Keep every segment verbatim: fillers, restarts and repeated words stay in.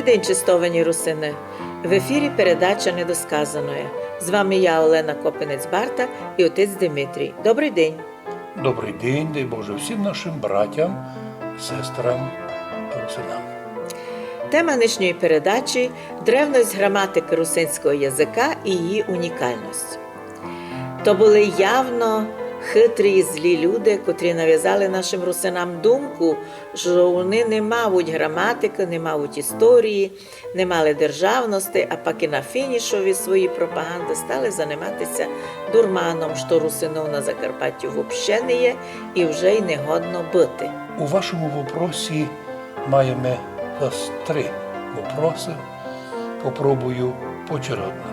День, честовані русины! В ефірі передача «Недосказаноє». З вами я, Олена Копинець-Барта, і отець Димитрій. Добрый день! Добрый день, дай Боже всім нашым братям, сестрам, русинам. Тема нынішньої передачі — древность граматикы русинського языка і її унікальность. То были явно хитрі і злі люди, котрі навязали нашым русинам думку, што они не мавуть граматикы, не мавуть історії, не мали державности, а пак і на фінішови своєї пропаганды стали занимати ся дурманом, што русинов на Закарпаттю вообще не є і вже й не годно быти. У вашому вопросі маєме зас три вопросы. Попробую почеродно.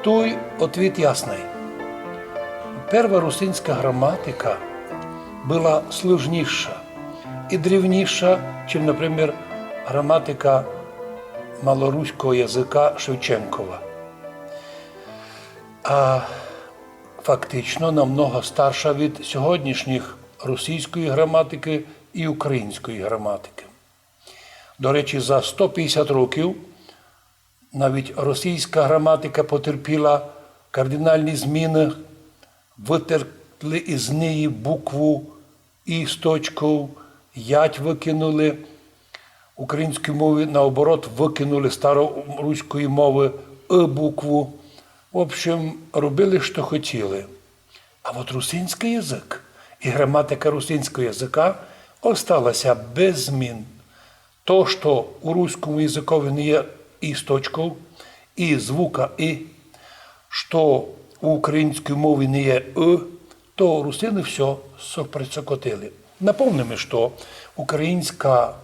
Туй отвіт ясный. Перва русинська граматика была сложніша і древніша, чим, например, граматика малоруського языка Шевченкова. А фактично намного старша від сьогоднішніх російської граматикы і української граматикы. До речі, за сто пятдесят років навіть російська граматика потерпіла кардинальні зміны, вытерли із неї букву «і» з точков, «ять» выкинули. Української мови, наоборот, выкинули староруської мовы «ы» букву. В общем, робили, што хотіли. А от русинськый язык і граматика русинського языка остала ся без змін. То, што у руському языкови не є «і» з точков, і звука «і», што у українській мові не є «ы», то русины всьо со-, присокотили. Напомним, што українська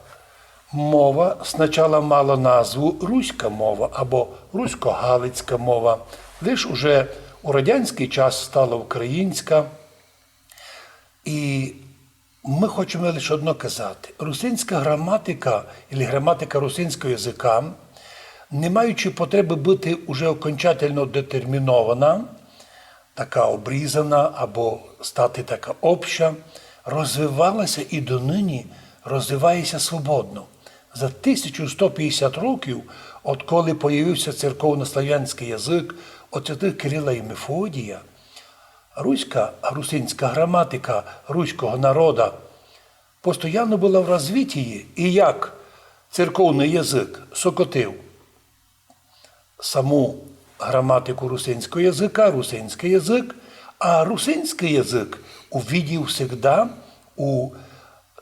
мова сначала мала назву руська мова або русько-галицька мова, лиш уже у радянськый час стала українська. І мы хочеме лиш одно казати. Русинська граматика, или граматика русинського языка, не маючи потребы быти уже окончательно детермінована, така обрізана або стати така обща, розвивала ся і доныні розвиває ся свободно. За тисячу сто пятдесят років, отколи появив ся церковнославянськый язык от святых Кирила і Мефодія, руська, русинська граматика руського народа постоянно была в розвитії, і як церковный язык сокотив саму граматику русинського языка, русинськый язык, а русинськый язык увидів всегда у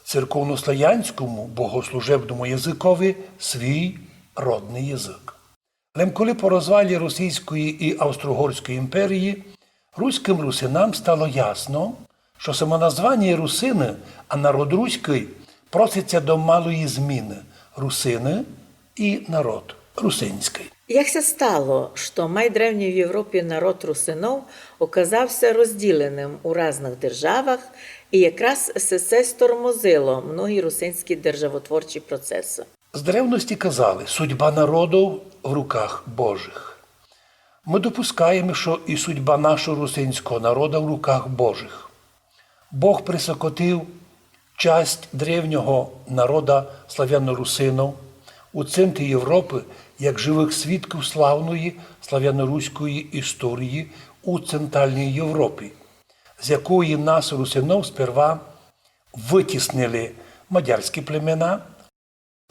церковнославянському богослужебному языкови свій родный язык. Лем коли по розвалі Російської і Австро-Угорської імперії руськым русинам стало ясно, што самоназваніє русины, а народ руськый просить ся до малої зміны: русины і народ русинськый. Як ся стало, што майдревній в Європі народ русинов оказав ся розділеным у разных державах, і якраз се, се стормозило многі русинські державотворчі процесы? З древности казали: «Судьба народов в руках Божих». Мы допускаєме, што і судьба нашого русинського народа в руках Божих. Бог присокотив часть древнього народа славяно-русинов у центрі Європы як живых свідків славної славяно-руської історії у Центральній Європі, з якої нас, русинов, сперва вытіснили мадярські племена,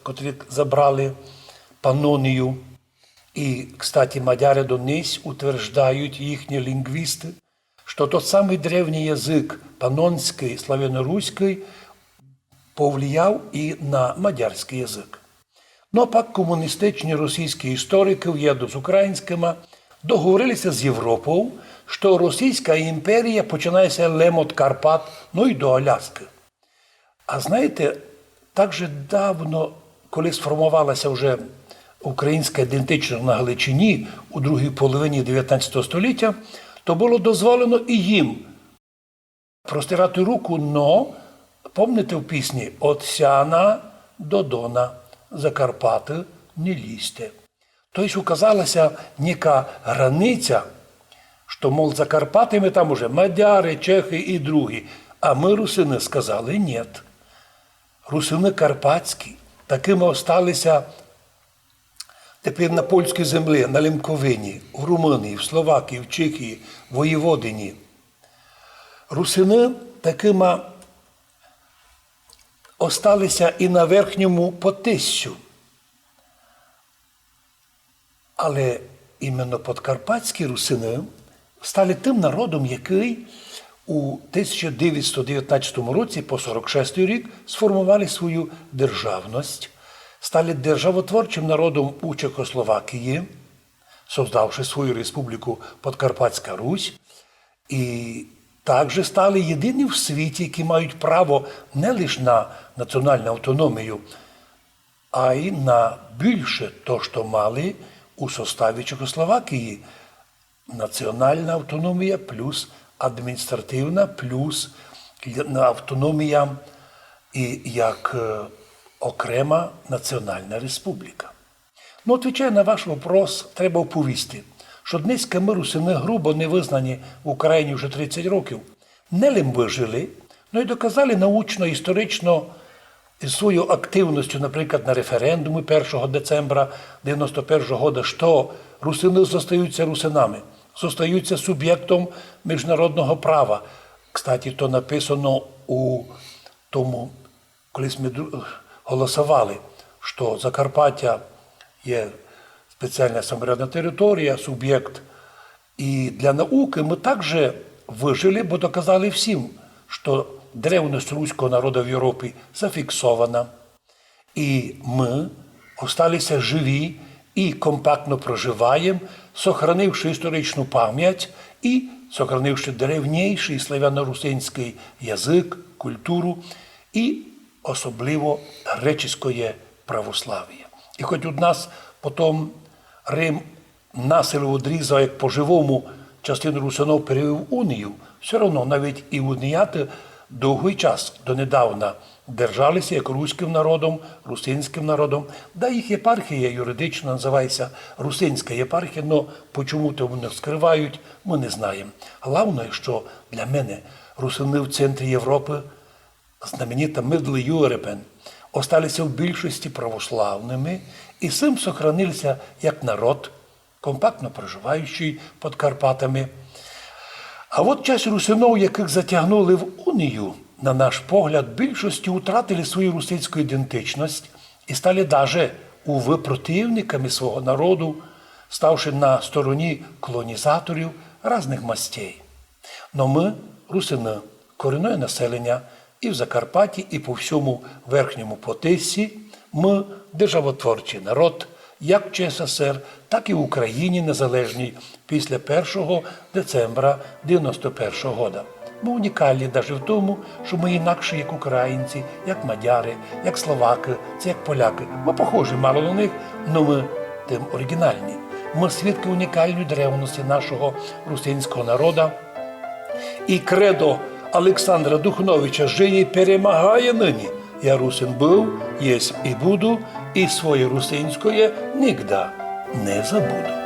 котрі забрали Панонію. І, кстати, мадяры донесь утверждають, їхні лінґвісты, што тот самый древній язык панонськый, славяно-руськый, повлияв і на мадярськый язык. Ну, а пак комуністичні російські історикы вєдно з українськыма договорили ся з Європов, што Російська імперія починає ся лем од Карпат, ну й до Аляскы. А знаєте, так же давно, коли сформовала ся вже українська ідентичность на Галичині у другій половині девятнадцятого століття, то было дозволено і їм простирати руку, но, помните в пісні: «Од сяна до дона, за Карпаты не лізьте». То єсть указала ся нека границя, што, мол, за Карпатами там уже мадяры, чехы і другі, а мы, русины, сказали: «Нєт». Русины карпатські такыми остали ся тепер на польській землі, на Лемковині, в Румунії, в Словакії, в Чехії, в Воєводині. Русины такыма осталися і на Верхньому Потиссю. Але іменно подкарпатські русины стали тым народом, якый у тисяча девятсот девятнадцятому році по сорок шестый рік сформовали свою державность, стали державотворчым народом у Чехословакії, создавши свою республіку Подкарпатська Русь, і также стали єдині в світі, які мають право не лише на національну автономію, а й на більше то, што мали у составі Чехословакії. Національна автономія плюс адміністративна плюс автономія і як е, окрема національна республіка. Ну, отвічаю на ваш вопрос, треба оповісти, што днеська мы, русины, грубо не визнані в Україні вже тридцять років. Не лим выжили, но й доказали научно-історично із свою активністю, наприклад, на референдумі першого децембра девяносто першого года, што русины зостаються русинами, зостаються субєктом міжнародного права. Кстати, то написано у тому, коли мы дру- голосовали, што Закарпаття є спеціальна самоврядна територія, субєкт. І для науки мы также выжили, бо доказали всім, што древность руського народа в Європі зафіксована. І мы осталися живі і компактно проживаєм, сохранивши історичну память і сохранивши древнішый славяно-русинськый язык, культуру і особливо греческоє православіє. І хоть од нас потом Рим насилу одрізав, як по-живому частину русинов перевів в унію, всьо равно навіть і уніяты довгый час донедавна держалися як руськым народом, русинськым народом, да їх єпархія юридично называється Русинська єпархія, но почому то вони скрывають, мы не знаєм. Главне, што для мене русины в центрі Європы, знаменита Медлы Юребен, осталися в більшості православными і сим сохранилися як народ, компактно проживаючый під Карпатами. А от часть русинов, якых затягнули в унію, на наш погляд, більшості утратили свою русинську ідентичность і стали даже, увы, противниками свого народу, ставши на стороні колонізаторів разных мастей. Но мы, русины, корінне населення і в Закарпатті, і по всьому Верхньому Потиссі, мы державотворчый народ, як в Ч С С Р, так і в Україні незалежній після першого децембра девяносто першого года. Мы унікалні даже в тому, што мы інакші, як українці, як мадяри, як словакы, ци як полякы. Мы похожі мало на них, но мы тым оріґіналні. Мы свідкы унікалної древности нашого русинського народа. І кредо Александра Духновича жиє і перемагає нині. Я русин быв, єсмь і буду, і своє русинськоє нігда не забуду.